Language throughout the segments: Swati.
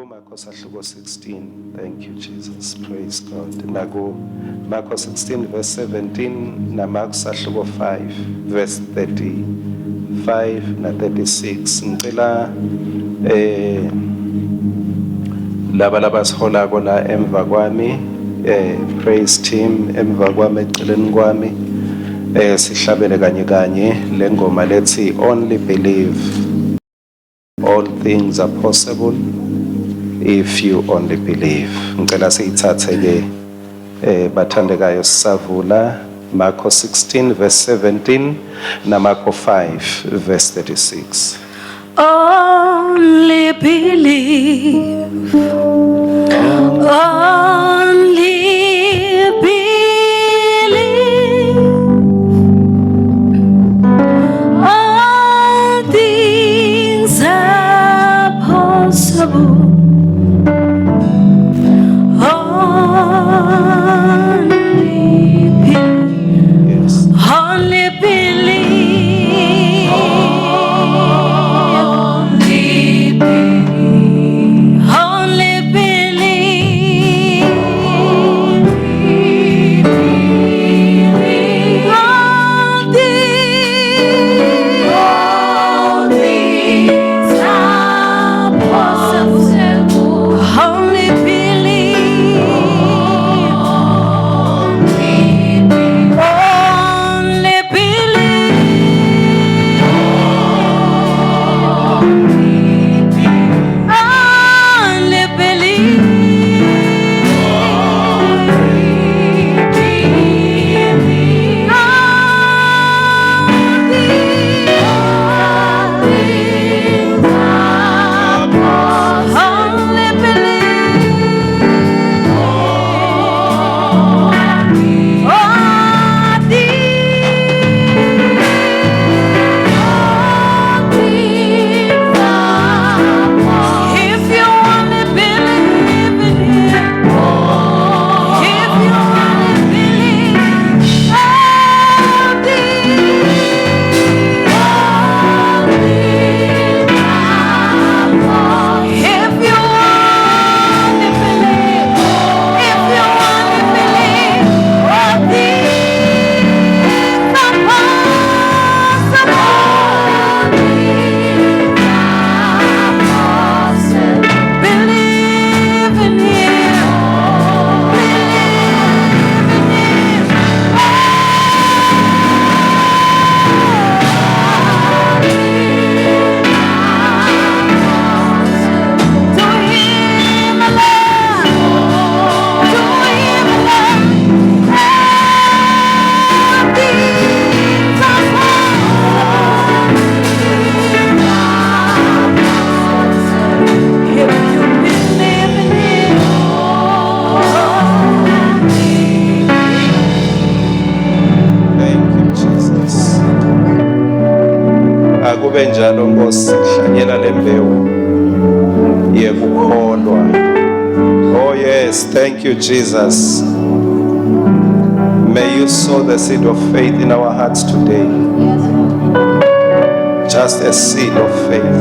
KuMarko sahluko 16. Thank you Jesus. Praise God. Naku Marko 16 verse 17 na Mark sahluko 5 verse 35 na 36. Ngicela eh laba labasiholako la emva kwami eh praise team emva kwami eceleni kwami eh sihlabele kanye kanye lengoma lethi only believe. All things are possible if you only believe. Ngicela siyithathe ke eh bathandekayo sisavula Marko 16 verse 17 na Marko 5 verse 36. Only believe. Only believe. All things are possible. Only believe. Yes. Only believe. Only believe. Only believe. All things, all things are possible. Only believe. Only believe. Only believe. All things are possible. Only believe. All things are possible. If you only believe in Him. If you only believe, all things, all things are possible. If you only believe, if you only believe, all things are possible. Believe in Him. Believe in Him. To Him alone. To Him alone. All things are possible. If you believe in Him. Thank you Jesus. Akube njalo Nkosi hlanyela lembewu yekukholwa. Oh yes, thank you Jesus. May you sow the seed of faith in our hearts today. Just a seed of faith.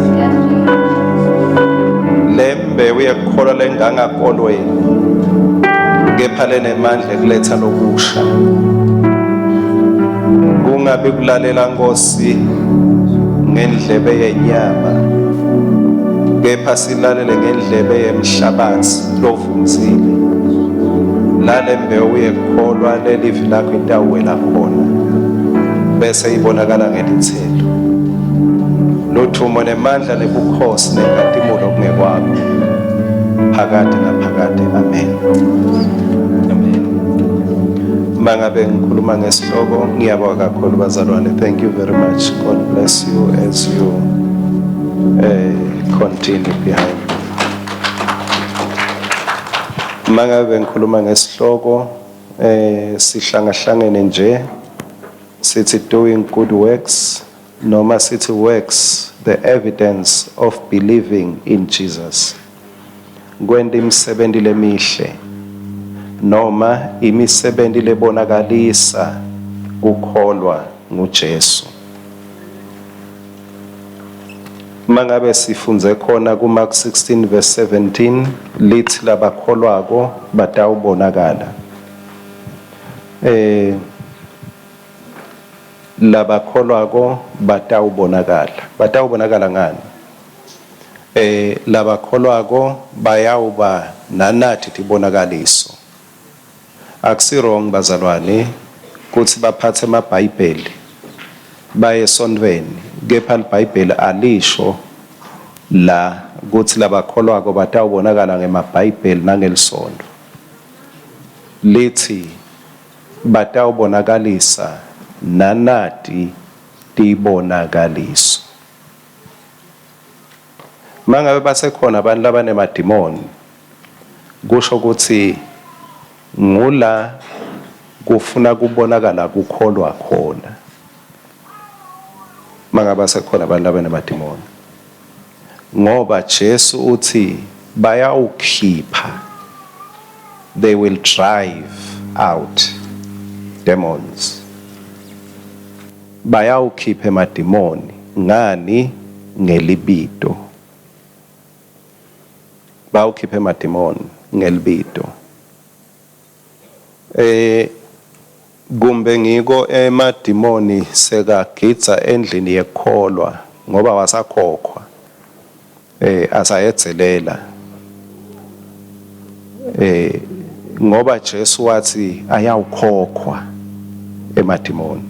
Lembewu yekukholwa lengangakolweni kepha lenemandla ekuletha lokusha. Kungabi kulalela Nkosi ngendlebe yenyama kepha silalele ngendlebe yemhlabathi lovunzile. Lale mbewu yekukholwa lelivi lakho itawuwela khona bese ibonakala ngelithelo. Luthumo nemandla nebukhosi nenkatimulo kungekwakho phakade naphakade. Amen. Amen. Mangabe ngikhuluma ngesihloko ngiyabonga kakhulu bazalwane. Thank you very much. God bless you as you continue behind me. Mangabe ngikhuluma ngesihloko eh sihlangahlangene nje sithi doing good works noma sithi works the evidence of believing in Jesus. Kwenta imisebenti lemihle noma imisebenti lebonakalisa kukholwa nguJesu. Mangabe sifundze khona kuMark 16 verse 17 lithi labakholwako batawubonakala. Eh labakholwako batawubonakala. Batawubonakala ngani? Eh labakholwako bayawuba nanathi tibonakaliso. Akusi wrong bazalwane kutsi baphathe emaBhayibheli baye esontfweni kepha liBhayibheli alisho la kutsi labakholwako batawubonakala ngemaBhayibheli nangelisontfo. Litsi batawubonakalisa nanati tibonakaliso. Mangabe basekhona abantu labanemadimoni kusho kutsi ngula kufuna kubonakala kukholwa khona. Mangabe basekhona abantu labanemadimoni ngoba Jesu uthi bayawukhipha they will drive out demons. Bayawukhipha emadimoni ngani? Ngelibito. Bayawukhipha emadimoni ngelibito. Eh kumbe ngiko emadimoni sekagidza endlini yekukholwa ngoba wasakhokhwa. Eh asayedzelela. Eh ngoba Jesu wathi ayawukhokhwa emadimoni.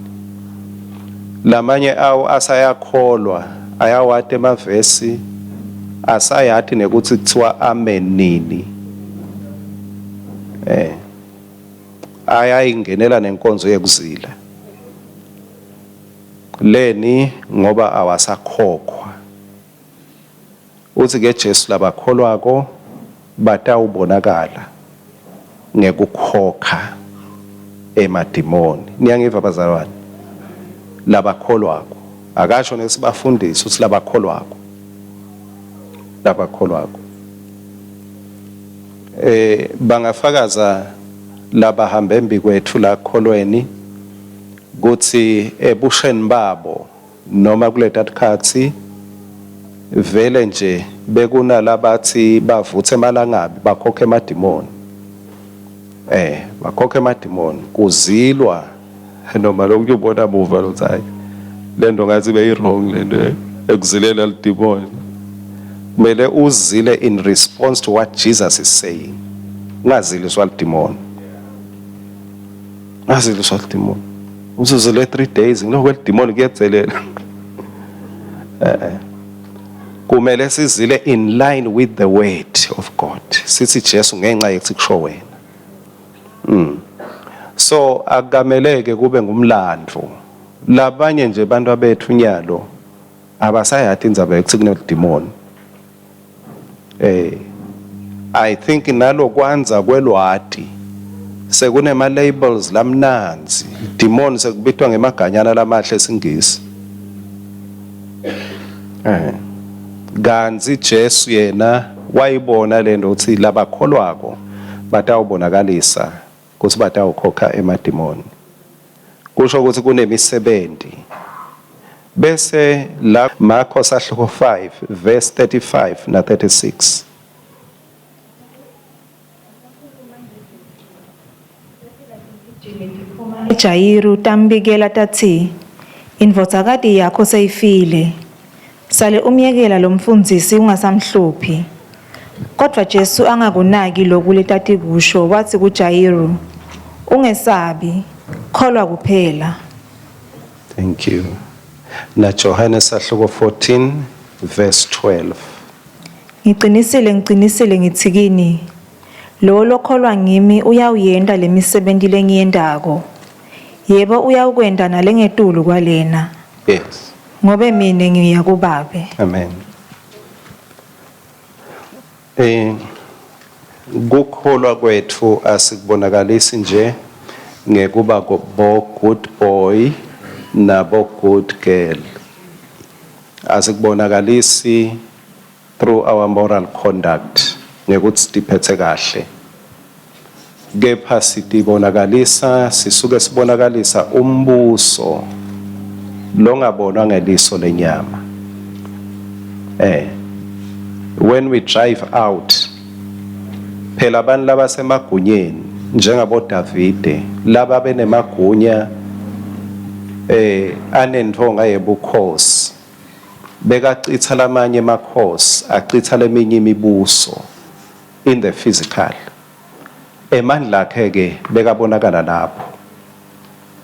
Lamanye awo asayakholwa ayawati emavesi asayati nekuthi kuthiwa amen nini. Eh ayayingenela nenkonzo yekuzila. Leni ngoba awasakhokhwa. Utsi ke Jesu labakholwako batawubonakala ngekukhokha emadimoni. Niyangiva bazalwane? Labakholwako. Akasho nesibafundisi utsi labakholwako. Labakholwako. Eh bangafakaza labahambe embikwetfu la kholweni kutsi ebusheni babo Noma kuletatikhatsi vele nje bekunalabatsi bavutsa emalangabi bakhokha emadimoni. Eh, bakhokha emadimoni kuzilwa noma lokhu ubona muva lokuthi hayi lento ngathi beyi-wrong lento ekuzilela lidimoni. Kumele uzile in response to what Jesus is saying. Ungaziliswa lidimoni. Ngaziliswa lidimoni. Uzuzile 3 days ngilokhu elidimoni kuyedzelela. Eh, eh. Kumele sizile in line with the word of God. Sithi Jesu ngenxa yethi kusho wena. So akukameleke kube ngumlando. Labanye nje abantu abethu nyalo abasayati indzaba yokuthi kunelidimoni. Eh I think nalokwanza kwelwati sekunema labels lamnandzi demon sekubitwa ngemaganyana lamahle esingisi eh kantsi Jesu yena wayibona lento ukuthi labakholwako batawubonakalisa kutsi batawukhokha emadimoni kusho ukuthi kunemisebenti bese la Marko sahluko 5 verse 35 na 36. Jayiru tambikela tatsi, Indvodzakati yakho seyifile. Sale umyekela lomfundzisi ungasamhluphi. Kodvwa Jesu angakunaki loku letatikusho watsi kuJayiru, Ungesabi, kholwa kuphela. Thank you. Na Johane sahluko 14 verse 12. Ngicinisile ngicinisile ngitsi kini, lowo lokholwa ngimi uyawuyenta lemisebenti lengiyentako. Yebo uyawukwenta nalengetulu kwalena. Yes. Ngobe mine ngiya kuBabe. Amen. Eh kukholwa kwetfu asikubonakalisi nje ngekuba bo good boy nabo good girl. Asikubonakalisi through our moral conduct ngekuthi sitiphethe kahle. Kepha sitibonakalisa sisuke sibonakalisa umbuso longabonwa ngeliso lenyama. Eh when we drive out phela abantu labasemagunyeni njengabo Davide laba benemagunya eh anentonga yebukhosi bekacitha lamanye emakhosi acitha leminye imibuso in the physical emandla akhe ke bekabonakala lapho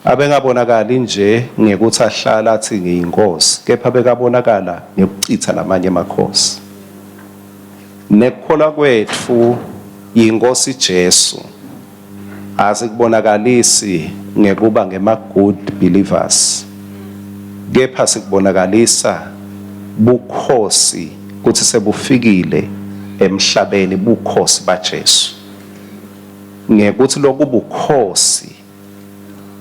Abengabonakali nje ngekutsi ahlale atsi ngiyinkhosi, kepha bekabonakala ngekucitsa lamanye emakhosi. Nekukholwa kwetfu yiNkhosi Jesu asikubonakalisi ngekuba ngema-good believers, kepha sikubonakalisa bukhosi kutsi sebufikile emhlabeni bukhosi baJesu ngekutsi lokubukhosi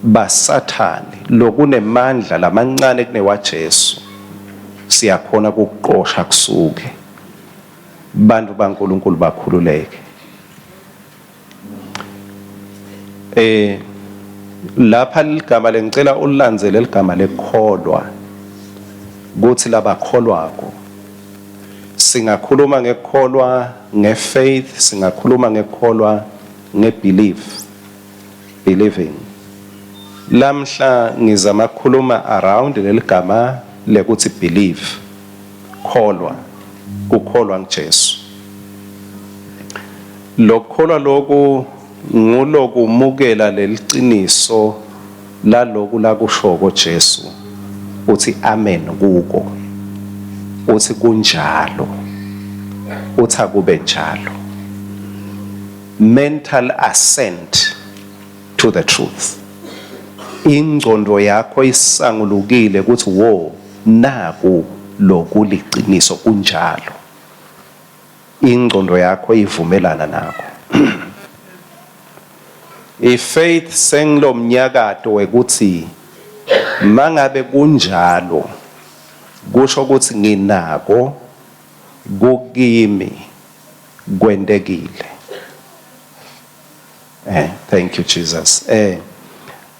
baSathane lokunemandla lamancane kunewaJesu siyakhona kukuqosha kusuke bantu baNkulunkulu bakhululeke. Eh lapha ligama lengicela ulilandzele ligama lekukholwa kuthi labakholwako singakhuluma ngekukholwa ngefaith singakhuluma ngekukholwa ngebelief believing. Lamhla ngizama kukhuluma around leligama lekuthi believe, kholwa, kukholwa nguJesu. Lokukholwa loku ngulokumukela leliciniso laloku lakushoko Jesu uthi amen kuko uthi kunjalo uthi akube njalo. Mental assent to the truth. Ingqondo yakho isangulukile ukuthi wo naku lokuliciniso kunjalo. Ingqondo yakho ivumelana nako. I-faith sengilomnyakato wekuthi mangabe kunjalo kusho ukuthi nginako kukimi kwentekile. Eh thank you Jesus. Eh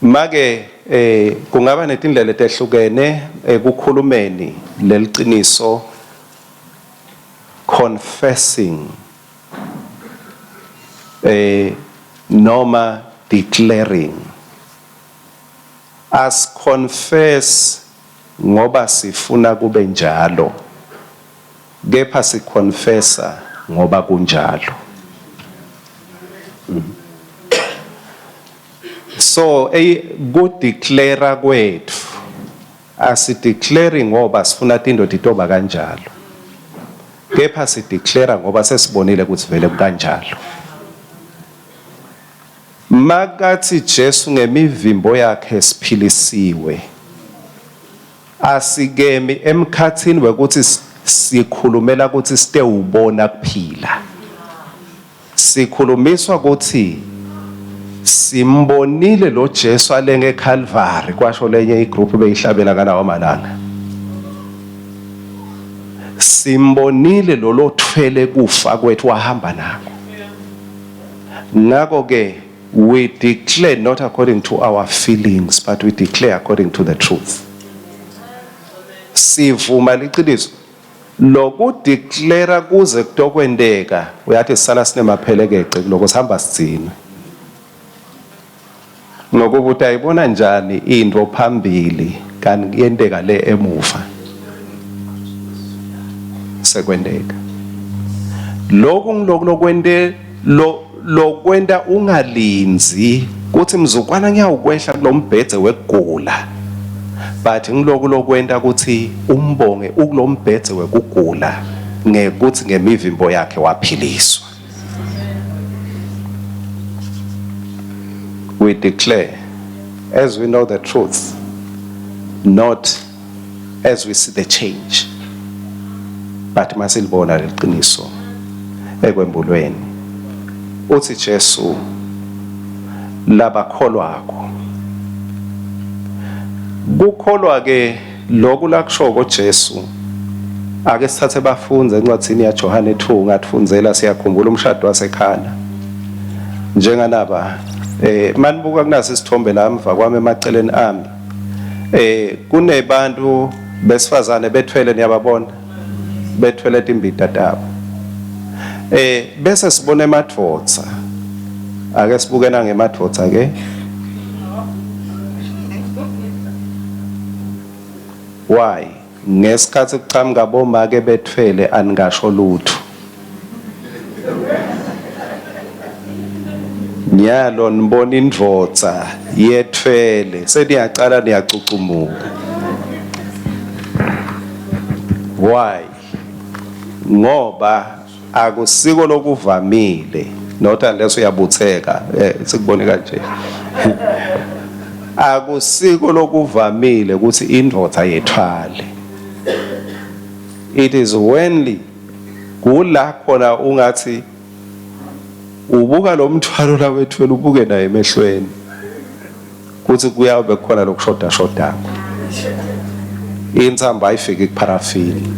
make eh kungaba netindlela letehlukene ekukhulumeni leliciniso confessing eh noma declaring as confess ngoba sifuna kube njalo Kepha siconfessa ngoba kunjalo. So ey ku declare kwethu asi declare ngoba sifuna tinto titoba kanjalo. Kepha si declare ngoba sesibonile ukuthi vele kukanjalo. Makathi Jesu ngemivimbo yakhe siphilisiwe. Asikemi emkhatsini wekutsi sikhulumela kutsi sitewubona kuphila. Sikhulumiswa kutsi simbonile lo Jesu alenge eCalvary kwasho lenye igroup beyihlabela ngalawo malanga. Simbonile lo lothwele kufa kwethu wahamba nako. Ngakho ke We declare not according to our feelings but we declare according to the truth. Sivuma liciniso. Lokudeclare kuze kutokwenteka uyathi sisala sinemaphelekece kuloko sihamba sigcina. Ngokuba utayibona njani into phambili kanti kuyenteka le emuva. Sekwenteka. Lokhu ngiloku lokwente lo lokwenta ungalindzi kuthi mzukwana ngiyawukwehla kulombhedze wekugula but ngiloku lokwenta ukuthi umbonge ukulombhedze wekugula ngekuthi ngemivimbo yakhe waphiliswa. We declare as we know the truth not as we see the change but masilibona leqiniso ekwembulweni uthi Jesu labakholwako kukholwa ke lokhu lakushoko Jesu ake sithathe bafunze encwadzini yaJohane 2 ngatfundzela siyakhumbula umshado waseKhana njenganaba eh manibuka kunasi isithombe la mva kwami emaceleni ami Eh kunebantu besifazane bethwele niyababona. Bethwele timbita tabo. Eh bese sibona emadvodza. Ake sibuke nangemadvodza ke. Why? Ngesikhatsi kuchamuka bomake bethwele aningasho lutho. Nyalo nibona indvodza yethwele seniyacala niyacucumuka. Why? Ngoba akusiko lokuvamile not unless uyabutheka eh sikubone kanje. Akusiko lokuvamile ukuthi indvodza yethwale. It is only kula khona ungathi ubuka lo mthwalo la wethwele ubuke naye emehlweni kuthi kuyabe kukhona lokushoda shodako intsamba ayifiki kupharafini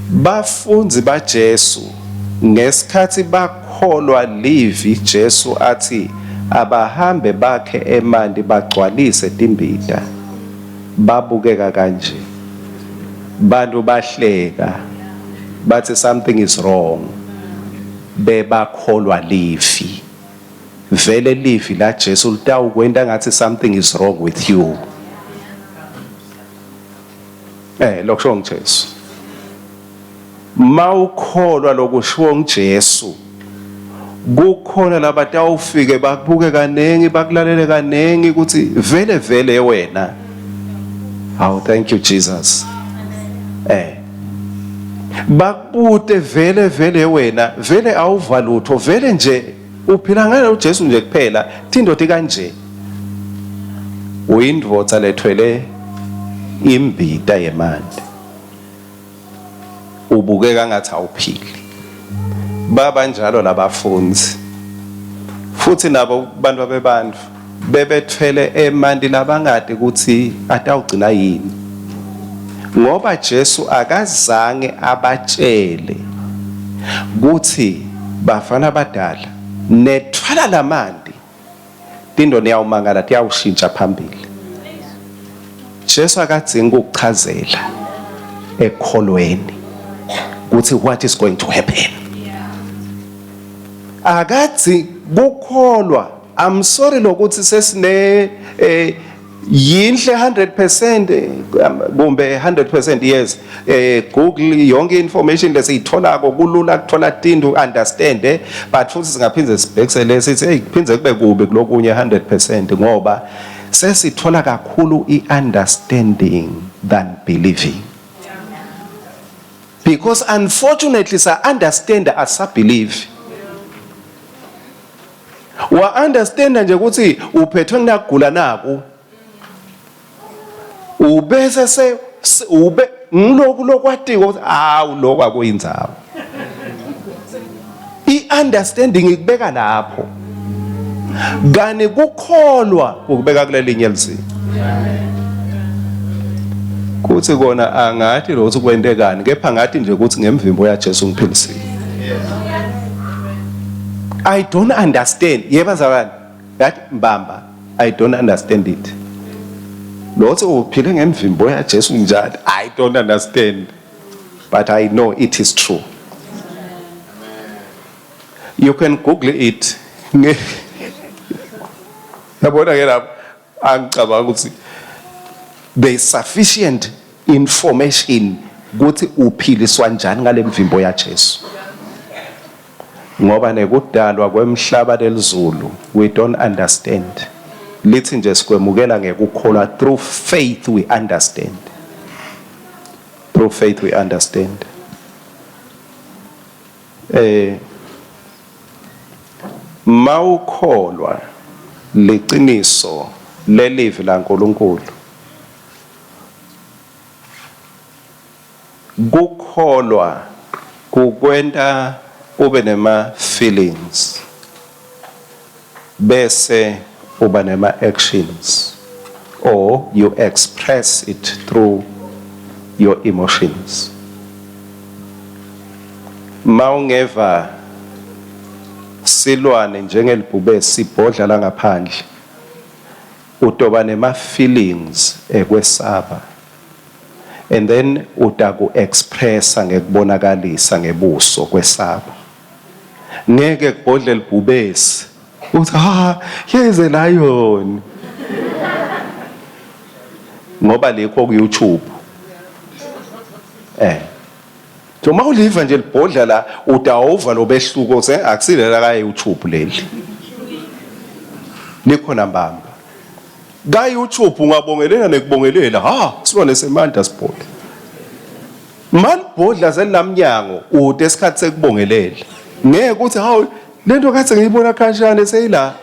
bafunzi baJesu ngesikhathi bakholwa livi Jesu athi abahambe bakhe emanti bagcwalise timbita babukeka kanje bantu bahleka bathi something is wrong bebakholwa livi vele livi la Jesu litawukwenta ngathi something is wrong with you eh lokusho ngiJesu mawukholwa lokushiwo ngiJesu kukhona labatawufike bakubuke kaningi bakulalele kaningi ukuthi vele vele wena awu thank you Jesus eh bakubute vele vele wena vele awuva lutho vele nje uphila ngale uJesu nje kuphela thindoda kanje uyindvodza lethwele imbita yemanti ubukeka ngathi awuphili baba njalo labafundi futhi nabo bantu abebantu bebethwele emanti labangadi ukuthi atawugcina yini ngoba Jesu akazange abatshele ukuthi bafana abadala nethwala lamanti Tindo niyawumangala tiyawushintsha phambili. Jesu akadzingi ukuchazela ekholweni ukuthi what is going to happen. Akadzi kukholwa. I'm sorry lokuthi sesine eh yinhle 100% eh, kumbe 100% yes eh Google yonke information lesiyitholako kulula kuthola tinto understand eh but futhi singaphinde sibhekisele sithi hey kuphinde kube kubi kulokunye 100% ngoba sesithola kakhulu iunderstanding than believing because unfortunately sa understand asa believe wa understand nje ukuthi uphethwe nginakugula naku ubese se ube ngiloku lokwatiko ukuthi hawu lokho akuyindzaba i-understanding ikubeka lapho kani kukholwa ukubeka kulelinye lizinga kuthi kona angathi lokho kwentekani kepha ngathi nje ukuthi ngemvimbo yaJesu ngiphilisile I don't understand yebo bazalwane that mbamba I don't understand it lothi uphile ngemvimbo yaJesu njani I don't understand but I know it is true you can google it yabona ke lapho angicabanga ukuthi there is sufficient information ukuthi uphiliswa njani ngale mvimbo yaJesu ngoba nekudalwa kwemhlaba lelizulu we don't understand lithi nje sikwemukela ngekukholwa through faith we understand through faith we understand eh mawukholwa liqiniso lelivi laNkuluNkulu kukholwa kukwenta ube nema feelings bese uba nema actions or you express it through your emotions mawungeva silwane njengelibhubesi sibhodla la ngaphandle utoba nema feelings ekwesaba. And then utaku expressa ngekubonakalisa ngebuso kwesaba. Ngeke kubhodle libhubesi. Uthi ha here is a lion. Ngoba likho ku YouTube. Eh. Uma uliva nje libhodla la utawuva lobehluko se akusile la ka YouTube leli. Likhona mbamba. Ka YouTube ungabongelela nekubongelela ha silwane semandla sibhodla. Malibhodla selamnyango ude isikhathi sekubongelela. Ngeke uthi hawu lento kade ngiyibona kanjani seyila.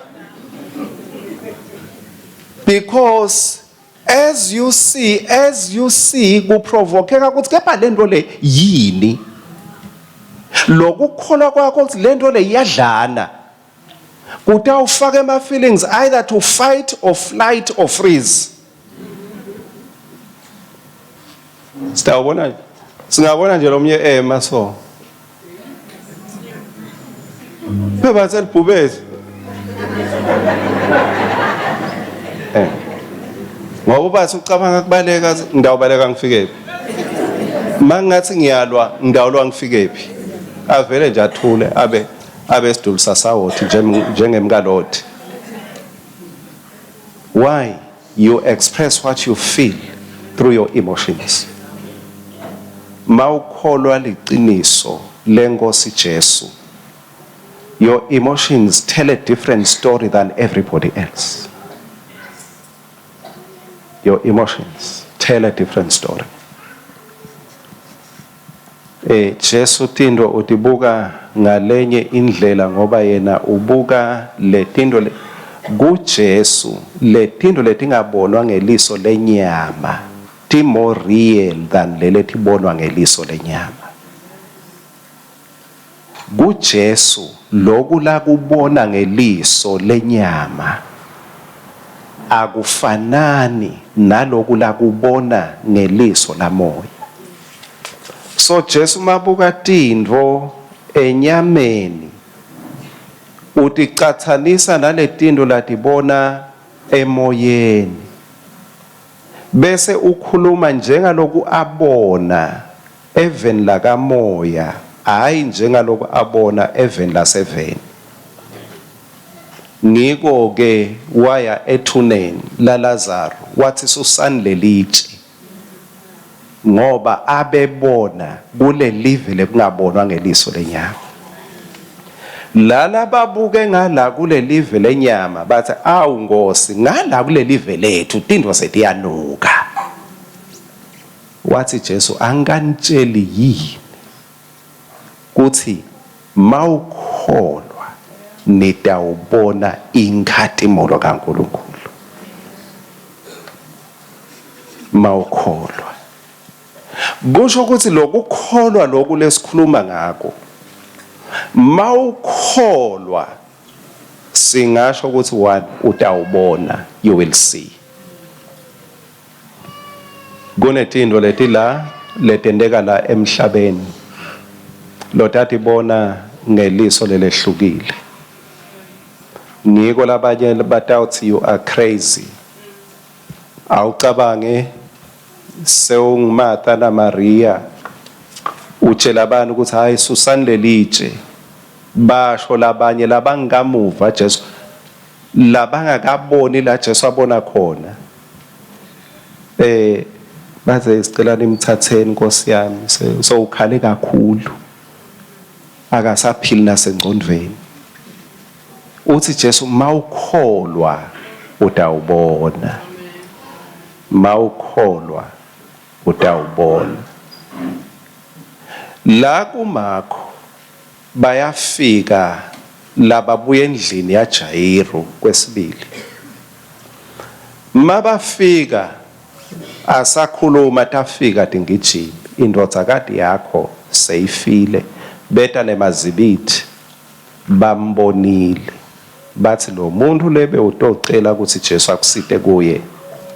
Because as you see as you see kuprovokeka ukuthi kepha lento le yini lokukholwa kwakho ukuthi lento le iyadlana kutawufaka ema feelings either to fight or flight or freeze sitawubona singabona nje lomnye ema so Phela selibhubesi. Eh. Ngoba ubathi ucabanga kubaleka ngidawubaleka ngifike phi? Mangathi ngiyalwa ngidawulwa ngifike phi? Avele nje athule abe abe sidulu sasawothi njengemkalothi. Why? You express what you feel through your emotions. Mawukholwa liqiniso lenkosi Jesu, your emotions tell a different story than everybody else. Your emotions tell a different story. Eh Jesu tinto utibuka ngalenye indlela ngoba yena ubuka letinto le kuJesu letinto letingabonwa ngeliso lenyama ti more real than leletibonwa ngeliso lenyama. KuJesu loku lakubona ngeliso lenyama akufanani naloku lakubona ngeliso lamoya. So Jesu mabuka tintfo enyameni uticatsanisa naletintfo latibona emoyeni. Bese ukhuluma njengaloku abona eveni lakamoya hhayi njengaloku abona eveni laseveni. Ngiko ke waya ethuneni laLazaru watsi susani lelitje ngoba abebona kulelive lekungabonwa ngeliso lenyama. Lala babuke ngala kulelive lenyama batsi awu Nkosi ngala kulelive lethu tintfo setiyanuka. Watsi Jesu, Angikanitjeli yini kutsi mawukholwa nitawubona inkhatimulo kaNkulunkulu? Mawukholwa. Kusho ukuthi lokukholwa loku lesikhuluma ngako mawukholwa singasho ukuthi one utawubona you will see. Kunetintfo leti la letenteka la emhlabeni lotatibona ngeliso lelehlukile. Ngiko labanye batawutsi you are crazy. Awucabange sewunguMartha naMariya utjela abantu ukuthi hayi susani lelitshe. Basho labanye labangikamuva Jesu labangakaboni la Jesu abona khona eh baze sicela nimthatheni Nkosi yami sewukhale kakhulu akasaphili nasengcondvweni uthi Jesu mawukholwa utawubona mawukholwa utawubona la kumakho Bayafika lababuya endlini yaJayiru kwesibili. Mabafika asakhuluma tafika tingijimi, indvodzakati yakho seyifile. Beta nemazibithi bambonile batsi lo muntfu lebe utocela kutsi Jesu akusite kuye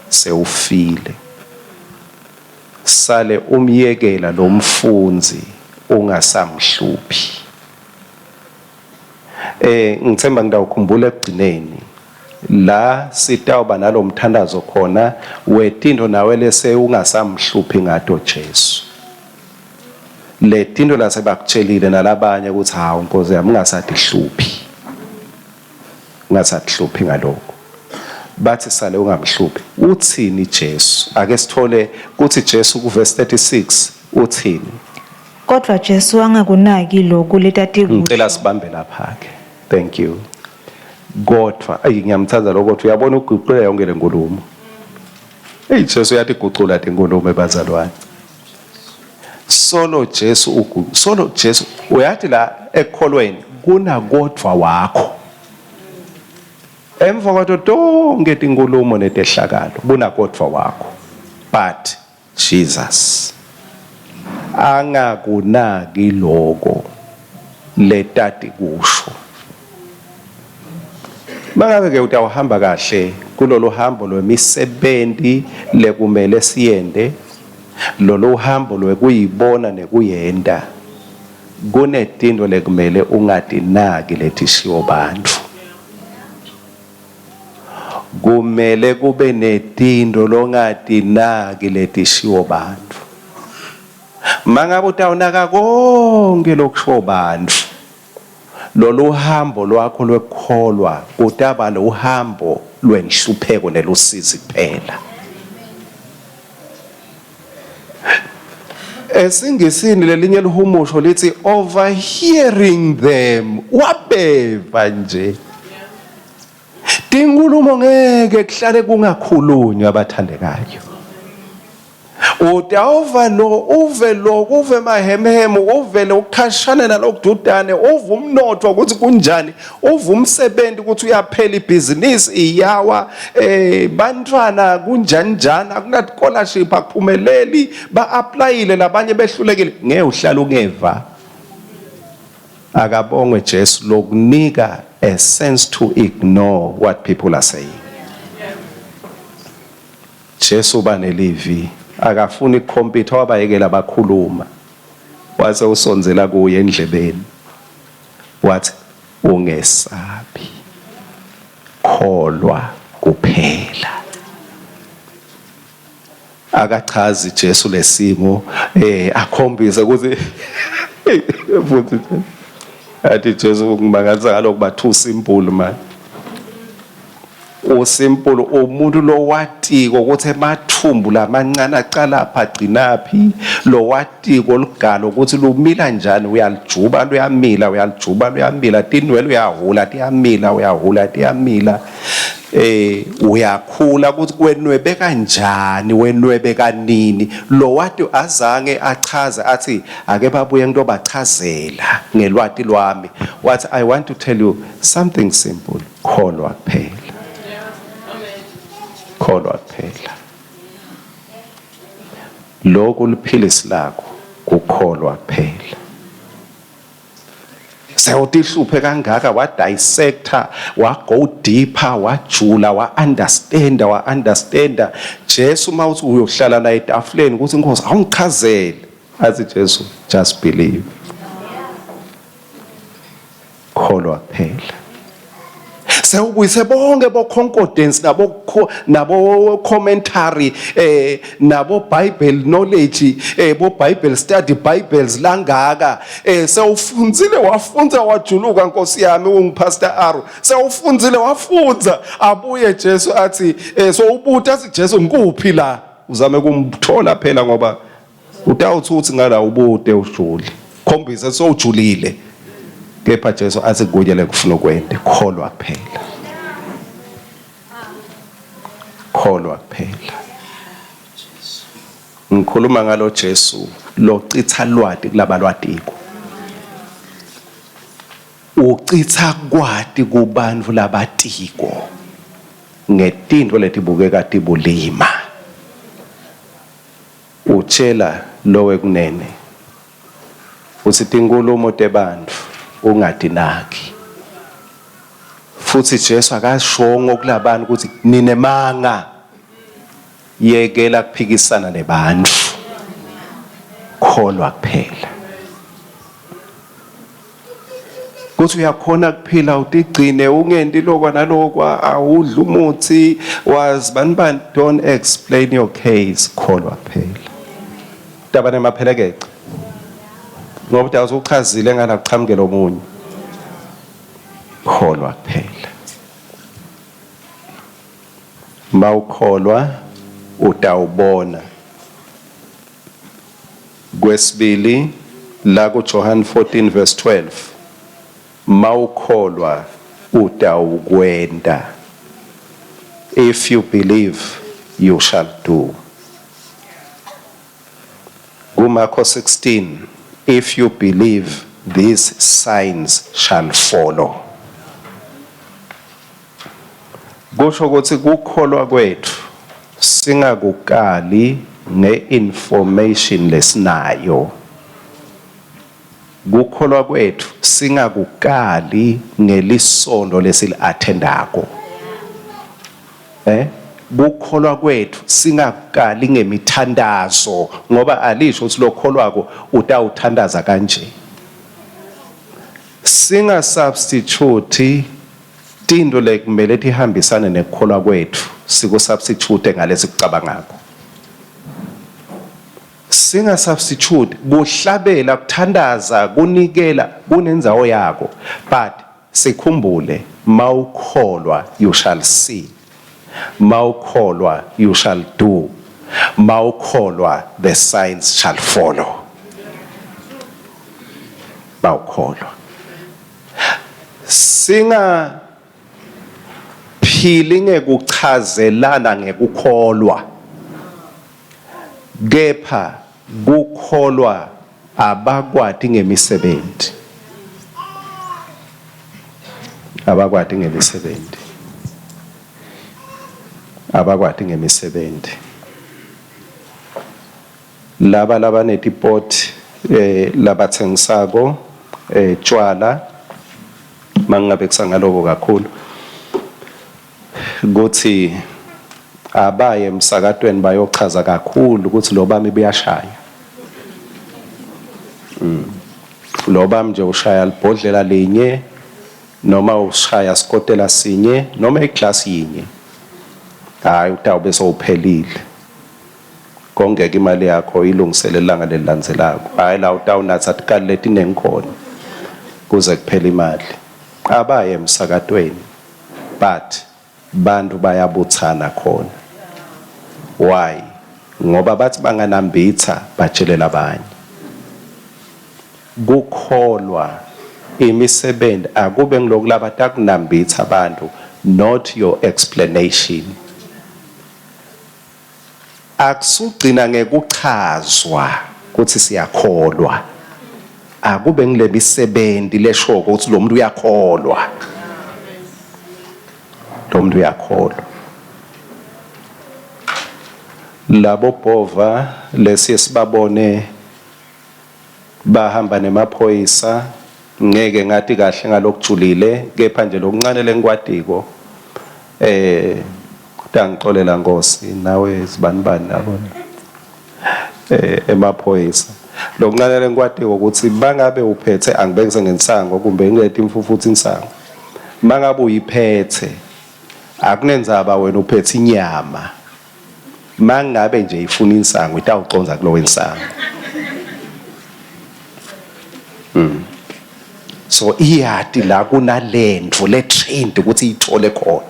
sewufile. Sale umyekela lomfundzi ungasamhluphi. Eh ngitsemba ngitawukhumbula ekugcineni. La sitawuba nalomthandazo khona wetinto nawe lese ungasamhluphi ngato Jesu. Letinto lasebakutshelile nalabanye ukuthi hawu Nkosi yami ungasatihluphi. Ungasatihluphi ngalokho. Bathi sale ungamhluphi. Uthini Jesu? Ake sithole kuthi Jesu ku verse 36 uthini? Kodwa Jesu angakunaki loku letatikusho. Ngicela sibambe lapha ke. Thank you. Kodwa ayi ngiyamthanda lo kodwa uyabona uguqula yonke lenkulumo. Hey Jesu uyatigucula tinkulumo ebazalwane. Solo Jesu ugu solo Jesu uyathi la ekukholweni kunakodwa wakho. Emva kwato tonke tinkulumo netehlakalo kunakodwa wakho. But Jesus angakunaki loko letati kusho. Mangabe ke utawuhamba kahle kulolu hambo lwemisebenti lekumele siyente, lolu hambo lwekuyibona nekuyenta, kunetinto lekumele ungatinaki letishiwo bantfu. Kumele kube netinto longatinaki letishiwo bantfu. Mangabe utawunaka konke lokushiwo bantfu, lolu hambo lwakho lwekukholwa kutaba luhambo lwenhlupheko nelusizi kuphela. Esingisini lelinye lihumusho lithi overhearing them wabeva nje. Tinkulumo ngeke kuhlale kungakhulunywa abathandekayo. Utawuva lo uve lo uve mahemhemu uvele ukhashane nalokududane uve umnotho ukuthi kunjani uve umsebenzi ukuthi uyaphela ibhizinisi iyawa eh bantwana kunjani njani akuna scholarship akuphumeleli ba applyile labanye behlulekile ngeke uhlale ungeva Akabongwe Jesu lokunika a sense to ignore what people are saying. Jesu uba nelivi akafuni ukukhompitha wabayekela bakhuluma wase usondzela kuye endlebeni wathi ungesabi kholwa kuphela. Akachazi Jesu lesimo eh akhombise ukuthi futhi athi Jesu kungimangalisa ngalokhu bathu simple man usimple umuntu lowatiko ukuthi emathumbu lamancane acalapha agcinaphi lowatiko olugalo ukuthi lumila njani uyalijuba luyamila uyalijuba luyamila tinwele uyahula tiyamila uyahula tiyamila eh uyakhula ukuthi kwenwebe kanjani wenwebe kanini lo wati azange achaze athi ake babuye ngitobachazela ngelwati lwami wathi i want to tell you something simple kholwa kuphela kholwa kuphela lokhu liphilisi lakho kukholwa kuphela Sewutihluphe kangaka wa dissector wa go deeper wajula wa understand wa understand Jesu mawuthi uyohlala la etafuleni ukuthi inkosi awungichazele athi Jesu just believe kholwa kuphela sewubuyise bonke bo concordance nabo nabo commentary eh nabo bible knowledge eh bo bible study bibles langaka eh sewufunzile wafunza wajuluka nkosi yami ungipastor Aro sewufunzile wafunza abuye Jesu athi eh sowubuta athi Jesu ngikuphi la uzame kumthola phela ngoba Utawuthi uthi ngala ubude ujule. Khombise sowujulile. Kepha Jesu athi kunye lekufuna ukwente kholwa kuphela. Kholwa kuphela. Ngikhuluma ngalo Jesu locitha lwati kulabalwatiko. Ucitha kwati kubantu labatiko ngetintfo letibukeka tibulima. Utjela lowekunene utsi tinkhulumo tebantfu ungatinaki. Futsi Jesu akashongo kulabantu kutsi ninemanga. Yekela kuphikisana nebantfu. Kholwa kuphela. Kuthi uyakhona kuphila utigcine ungenti lokwa nalokwa awudli umuthi wazi bani bani don't explain your case kholwa kuphela. Taba nemaphelekece. Ngoba utawuze uchazile ngala kuqhamukela omunye. Kholwa kuphela. Mawukholwa utawubona. Kwesibili la kuJohn 14 verse 12 mawukholwa utawukwenta. If you believe you shall do. KuMarko 16 if you believe these signs shall follow. Kusho ukuthi kukholwa kwethu singakukali ngeinformation lesinayo. Kukholwa kwethu singakukali ngelisondo lesili-attendako. Eh? Kukholwa kwethu singakukali ngemithandazo ngoba alisho ukuthi lokholwako utawuthandaza kanje. Singa substitute tinto lekumele tihambisane nekukholwa kwethu sikusubstitute ngalesi kucabangako. Singa substitute kuhlabela kuthandaza kunikela kunendzawo yako but sikhumbule mawukholwa you shall see mawukholwa you shall do mawukholwa the signs shall follow mawukholwa singa phili ngekuchazelana ngekukholwa kepha kukholwa abakwati ngemisebenzi abakwati ngemisebenzi abakwati ngemisebenzi laba labanetipoti eh labathengisako eh tshwala mangabe kusangaloko kakhulu kuthi abaye emsakatweni bayochaza kakhulu ukuthi lo bami buyashaya mm. lo bami nje ushaya libhodlela linye noma ushaya sikotela sinye noma iglass yinye hayi utawube sowuphelile kongeke imali yakho ilungisele ilanga lelilandzelako hayi la utawunatha tikali letiningi khona kuze kuphele imali abaye emsakatweni but bantu bayabuthana khona why ngoba bathi banganambitha batshelela abanye kukholwa imisebenzi akube ngiloku labatakunambitha abantu not your explanation akusugcina ngekuchazwa ukuthi siyakholwa akube ngilemisebenzi leshoko ukuthi lo muntu uyakholwa lo muntu uyakholwa labo bhova lesiye sibabone bahamba nemaphoyisa ngeke ngathi kahle ngalokujulile kepha nje lokuncane lengikwatiko eh utangixolela Nkosi nawe sibanibani nabona eh emaphoyisa lokuncane lengikwatiko ukuthi bangabe uphethe angibekise ngensango kumbe ngileti imfufuthu insango mangabe uyiphethe akunenzaba wena uphethe inyama mangabe nje ifuna insangu itawuconza kulowo insangu mm. So iyati la kunalento le trained ukuthi ithole khona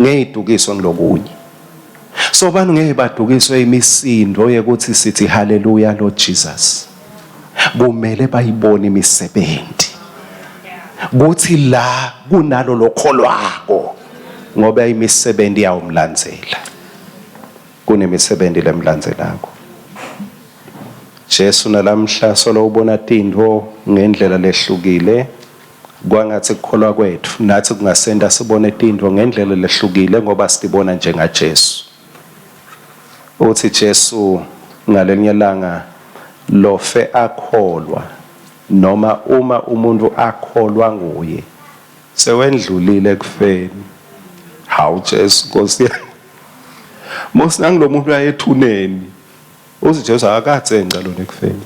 ngeke idukiswe ngilokunye so bantu ngeke badukiswe imisindo yekuthi sithi haleluya Lord Jesus kumele bayibone imisebenzi kuthi la kunalo lokholwako ngoba imisebenzi yawumlandzela kunemisebenzi lemlandzelako Jesu nalamhla solo ubona tintfo ngendlela lehlukile kwangathi kukholwa kwethu nathi kungasenta sibone tintfo ngendlela lehlukile ngoba sitibona njengaJesu uthi Jesu ngalenye langa lofe akholwa noma uma umuntu akholwa nguye sewendlulile ekufeni hawu Jesu Nkosi yami Mose nangilomuntu ayethuneni uthi Jesu akatsenca lona ekufeni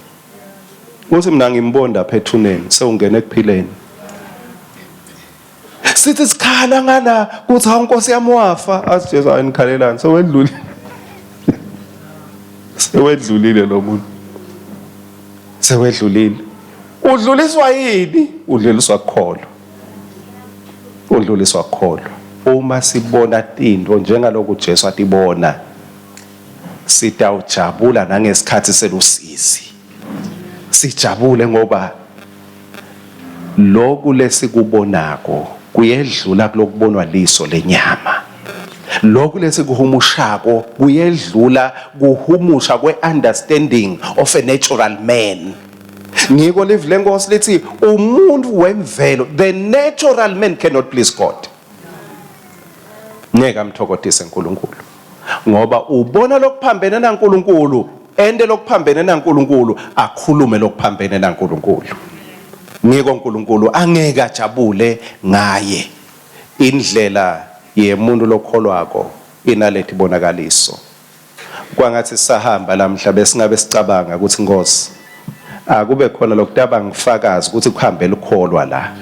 uthi mina ngimbonda lapha ethuneni sewungena ekuphileni. Sithi sikhala ngala kuthi hawu Nkosi yami wafa, athi Jesu ayinikhalelani sewedlulile. Sewedlulile lo muntu. Sewedlulile. Udluliswa yini? Udluliswa kukholwa. Udluliswa kukholwa. Uma sibona tinto njengaloku Jesu atibona, sitawujabula nangesikhathi selusizi. Sijabule ngoba Loku lesikubonako kuyedlula kulokubonwa liso lenyama. Loku lesikuhumushako kuyedlula kuhumusha kwe-understanding of a natural man. Ngiko livi leNkosi lithi umuntu wemvelo, the natural man cannot please God. Ngeke amthokotise uNkulunkulu. Ngoba ubona lokuphambene naNkulunkulu, ente lokuphambene naNkulunkulu, akhulume lokuphambene naNkulunkulu. Ngiko uNkulunkulu angeke ajabule ngaye. Indlela yemuntu lokholwako inalethi bonakaliso. Kwangathi sahamba lamhla besingabe sicabanga ukuthi Nkosi akube khona lokutaba ngifakazi ukuthi kuhambe likholwa la.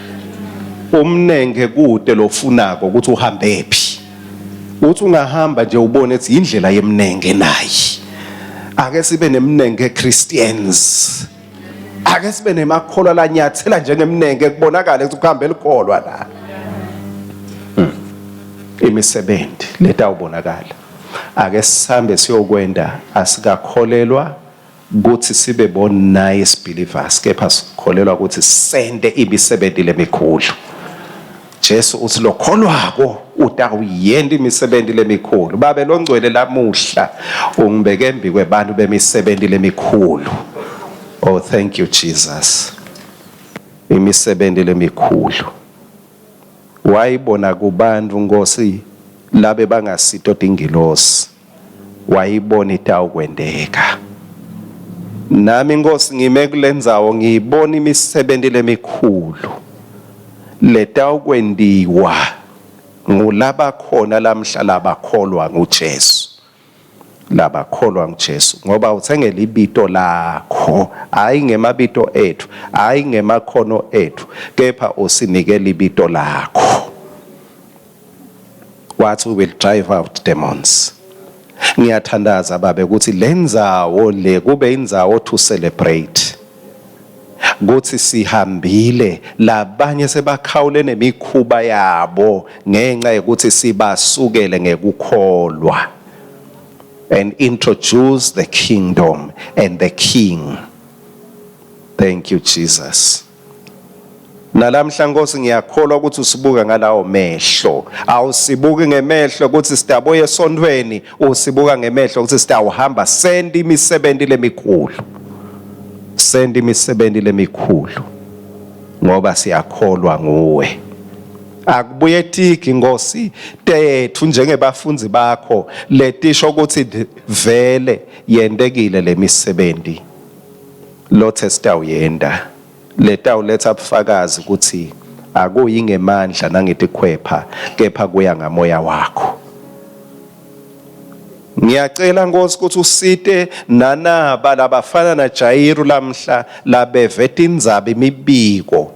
Umnenge kude lofunako ukuthi uhambe phi. Uthi ungahamba nje ubone ukuthi indlela yemnenge nayi. Ake sibe nemnenge Christians. Ake sibe nemakholwa lanyathela njengemnenge kubonakale ukuthi kuhambe likholwa la. Hmm. Imisebenzi letawubonakala. Ake sihambe siyokwenda asikakholelwa ukuthi sibe bo nice believers kepha sikholelwa ukuthi sente imisebenzi lemikhulu. Jesu uthi lokholwako utawuyenta imisebenzi lemikhulu. Babe longcwele lamuhla ungibeke embi kwebantu bemisebenzi lemikhulu. Oh thank you Jesus. Imisebenzi lemikhulu. Wayibona kubantu Nkosi labe bangasito tingilosi. Wayibona itawukwenteka. Nami Nkosi ngime kulendzawo ngiyibona imisebenzi lemikhulu letawukwentiwa ngulabakhona lamhla labakholwa nguJesu. Labakholwa nguJesu ngoba uthengele ibito lakho, hayi ngemabito ethu, hayi ngemakhono ethu, kepha usinikela ibito lakho. Wathi we will drive out demons. Ngiyathandaza babe ukuthi lendzawo le kube indzawo to celebrate. Kuthi sihambile labanye sebakhawule nemikhuba yabo ngenxa yokuthi sibasukele ngekukholwa and introduce the kingdom and the king. Thank you Jesus. Nalamhla Nkosi ngiyakholwa ukuthi usibuka ngalawo mehlo. Awusibuki ngemehlo ukuthi sidabuye esontweni, usibuka ngemehlo ukuthi sitawuhamba sente imisebenzi lemikhulu. Sente imisebenzi lemikhulu ngoba siyakholwa nguwe. Akubuye tigi Nkosi tethu njengebafundi bakho letisho ukuthi vele yentekile lemisebenzi lothe sitawuyenta. Letawuletsa bufakazi kutsi akuyi ngemandla nangetikhwepha, kepha kuya ngaMoya wakho. Ngiyacela Nkosi ukuthi usite nanaba labafana naJayiru lamhla labeve tindzaba imibiko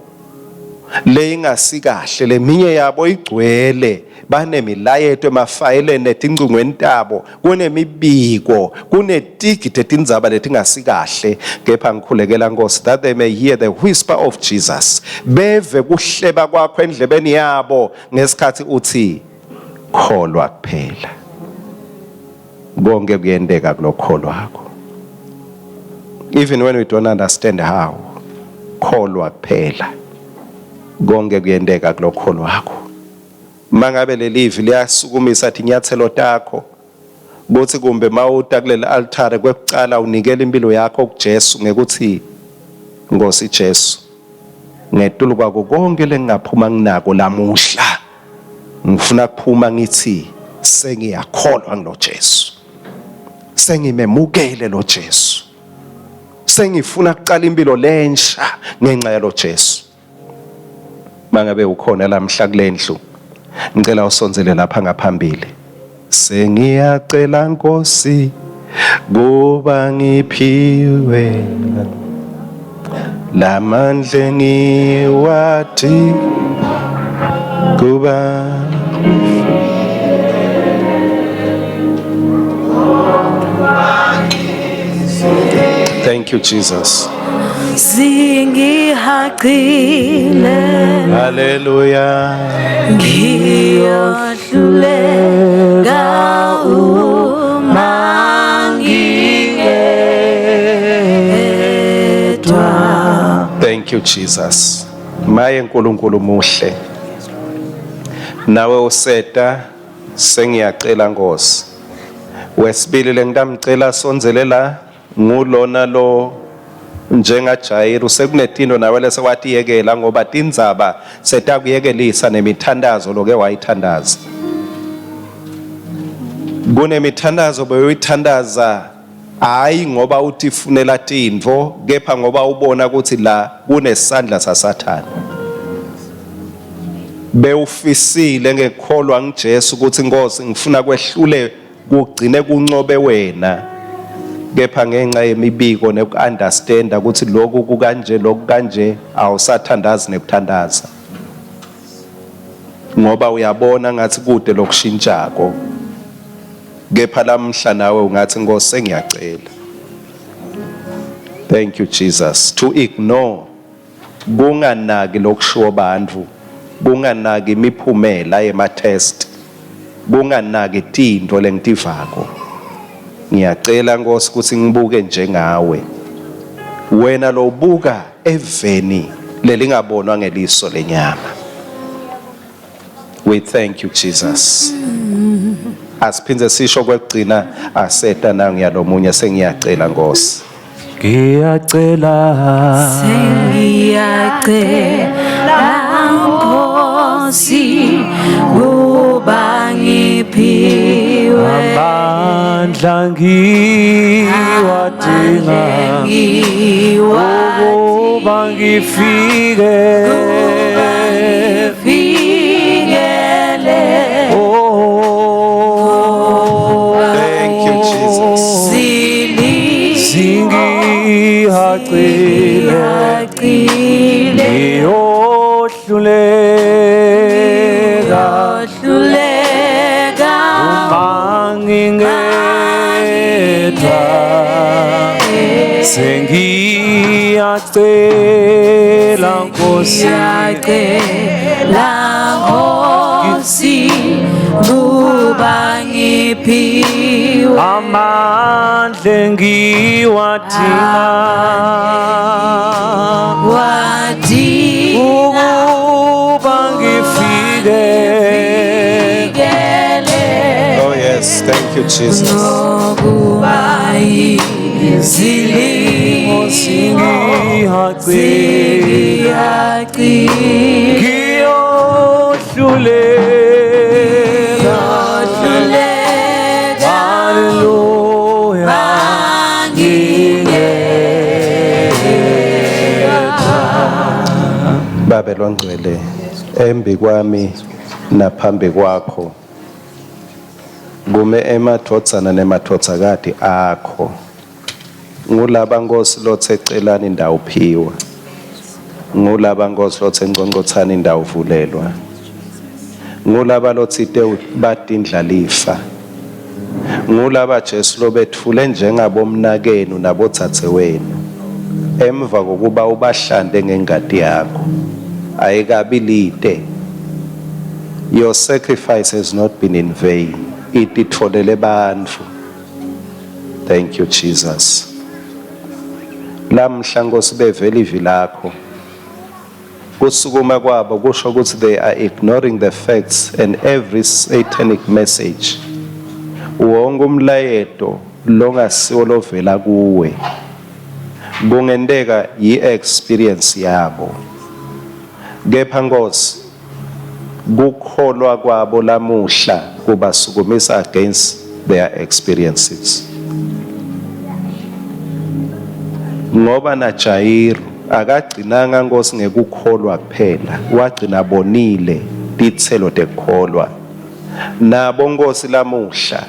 leyingasikahle leminye yabo igcwele banemilayeto emafayeleni netincingweni tabo kunemibiko kunetigi tetindzaba letingasikahle kepha ngikhulekela Nkosi that they may hear the whisper of Jesus beve kuhleba kwakho endlebeni yabo ngesikhathi uthi kholwa kuphela konke kuyenteka kulokholwako even when we don't understand how kholwa kuphela konke kuyenteka kulokholwako Mangabe lelivi liyasukumisa tinyatselo takho kutsi kumbe mawuta kuleli altare kwekucala unikela impilo yakho kuJesu ngekuthi Nkosi Jesu ngetulu kwako konke lengingaphuma nginako lamuhla ngifuna kuphuma ngithi sengiyakholwa ngilo Jesu sengimemukele lo Jesu sengifuna kucala impilo lensha ngenxa yalo Jesu Mangabe ukhona lamhla kulendlu ngicela usondzele lapha ngaphambili. Sengiyacela Nkosi kuba ngiphiwe lamandla engiwadi Kuba Thank you Jesus. Singihaqile Hallelujah. ngiyohluleka uma ngingedwa. Thank you Jesus. Maye nkulunkulu muhle. Nawe useta sengiyacela Nkosi. Wesibili lengitamcela sondzele la ngulona lo njengaJayiru sekunetino nawe lesewatiyekela ngoba tindzaba setakuyekelisa nemithandazo loke wayithandaza. Kunemithandazo beyuyithandaza hayi ngoba utifunela tintfo kepha ngoba ubona ukuthi la kunesandla saSathane. Bewufisile ngekholwa ngiJesu ukuthi Nkosi ngifuna kwehlule kugcine kuncobe wena kepha ngenxa yemibiko neku-understanda ukuthi lokhu kukanje lokhu kanje awusathandazi nekuthandaza ngoba uyabona ngathi kude lokushintshako kepha lamhla nawe ungathi Nkosi sengiyacela. Thank you Jesus. To ignore kunganaki lokushiwo bantfu, kunganaki imiphumela yema test, kunganaki tintfo lengitivako. Ngiyacela Nkosi ukuthi ngibuke njengawe. Wena lobuka eveni lelingabonwa ngeliso lenyama. We thank you Jesus. Asiphindze sisho kwekugcina aseta nangu yalomunye sengiyacela Nkosi. Ngiyacela. Sengiyacela Nkosi kuba ngiphiwe Amandla ngiwadinga ukuba ngifike ngifikele. Oh. Thank you Jesus. Singihaqile Singihaqile ngiyohluleka ngiyohluleka uma ngingedwa sengiyacela Nkosi. Ngiyacela Nkosi kuba ngiphiwe Amandla engiwadinga wadinga ukuba ngifike fikele. Oh yes, thank you Jesus. Ngokuba izilingo singihaqile zingihaqile ngiyohluleka. Ngiyohluleka. Hallelujah. Babe longcwele embi kwami naphambi kwakho kume emadvodzana nemadvodzakati akho ngulaba Nkosi lothe celani indawo phiwa ngulaba Nkosi lothe ngcongcothani indawo vulelwa ngulaba lotsite batindlalifa ngulaba Jesu lobetfule njengabomnakenu nabodzadzewenu emva kokuba ubahlante ngengati yakho ayikabi lite. Your sacrifice has not been in vain. Ititfolele bantfu. Thank you Jesus. Lamhla Nkosi bevela ivi lakho. Kusukuma kwabo kusho ukuthi they are ignoring the facts and every satanic message. Wonke umlayeto longasiwo lovela kuwe kungenteka yi-experience yabo. Kepha Nkosi kukholwa kwabo lamuhla kubasukumisa against their experiences. Ngoba naJayiru akagcinanga Nkosi ngekukholwa kuphela, wagcina bonile titselo tekukholwa. Nabo Nkosi lamuhla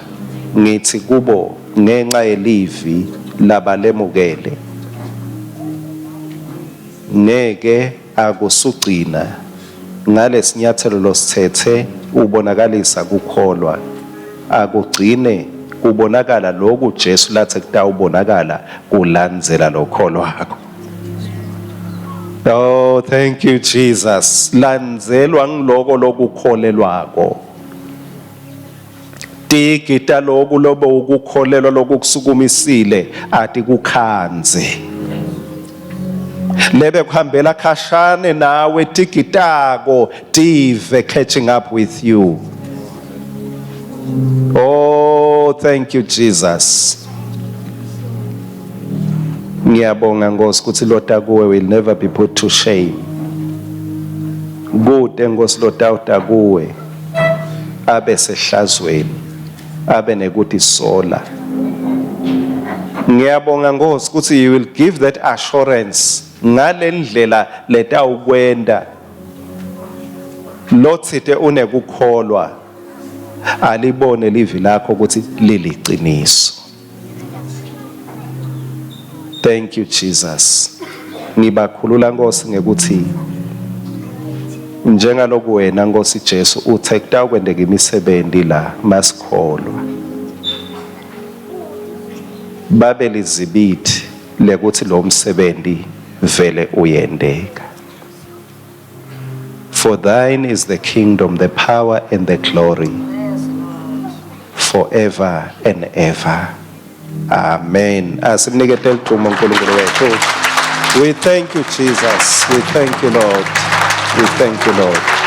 ngithi kubo ngenxa yelivi labalemukele ngeke akusugcina. Ngalesinyathelo losithethe ubonakalisa kukholwa, akugcine kubonakala lokhu Jesu lathe kutawubonakala kulandzela lokholwako. Oh, thank you Jesus. Landzelwa ngiloko lokukholelwako. Tigi taloku lobo ukukholelwa lokukusukumisile atikukhandze. Lebe kuhambela khashane nawe tigi tako tive catching up with you. Oh, thank you Jesus. Ngiyabonga Nkosi ukuthi lota kuwe will never be put to shame. Kude Nkosi lotawuta kuwe abe sehlazweni abe nekutisola. Ngiyabonga Nkosi ukuthi you will give that assurance ngalendlela letawukwenda lotsite unekukholwa alibone livi lakho ukuthi liliciniso. Thank you Jesus. Ngibakhulula Nkosi ngekuthi njengaloku wena Nkosi Jesu uthe kutawukwenteka imisebenzi la masikholwa. Babe lizibithi lekuthi lo msebenzi vele uyendeka. For thine is the kingdom, the power and the glory forever and ever. Amen. Asimnikete lidumo uNkulunkulu wethu. We thank you Jesus. We thank you Lord. We thank you Lord.